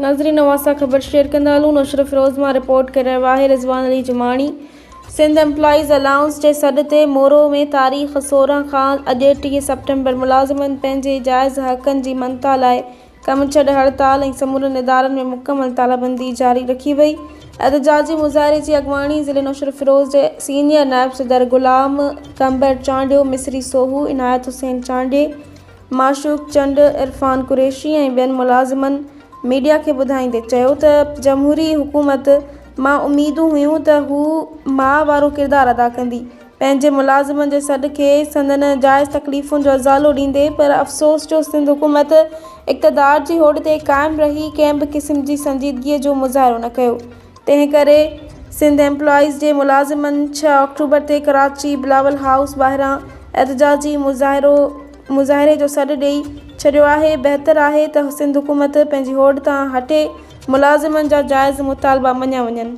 ناظرين اوهان سان خبر شيئر ڪندا هلون نوشهروفيروز مان رپورٽ ڪري رهيو آهي رضوان علي جماڻي سنڌ ايمپلائيز الائونس جي سڏ تي مورو ۾ تاريخ 16 کان اڄ 30 سيپٽمبر ملازمن پنهنجي جائز حقن جي مڃتا لاء ڪم ڇڏ هڙتال ۽ سمورن ادارن ۾ مڪمل تالابندي جاري رکي وئي احتجاجي مظاهري جي اڳواڻي ضلعي نوشهروفيروز جي سينيئر نائب صدر غلام قمبر چانڊيو مصري سوهو عنايت حسين چانڊيي معشوق چنڊ، عرفان قريشي ۽ ٻين ملازمن ميڊيا کي ٻڌائيندي چيو ته جمهوري حڪومت مان اميدون هيون ته هو ماء وارو ڪردار ادا ڪندي، پنهنجي ملازمن جي سڏ کي سندن جائز تڪليفن جو ازالو ڏيندي پر افسوس جو سنڌ حڪومت اقتدار جي هوڏ تي قائم رهي ڪنهن به قسم جي سنجيدگي جو مظاهرو نه ڪيو. تنهن ڪري سنڌ ايمپلائيز جي ملازمن ڇهه آڪٽوبر تي ڪراچي بلاول هائوس ٻاهران احتجاجي مظاهرو مظاهري جو سڏ ڏئي ڇڏيو آهي، بهتر آهي ته سنڌ حڪومت پنهنجي هوڏ تان هٽي ملازمن جا جائز مطالبا مڃيا وڃن.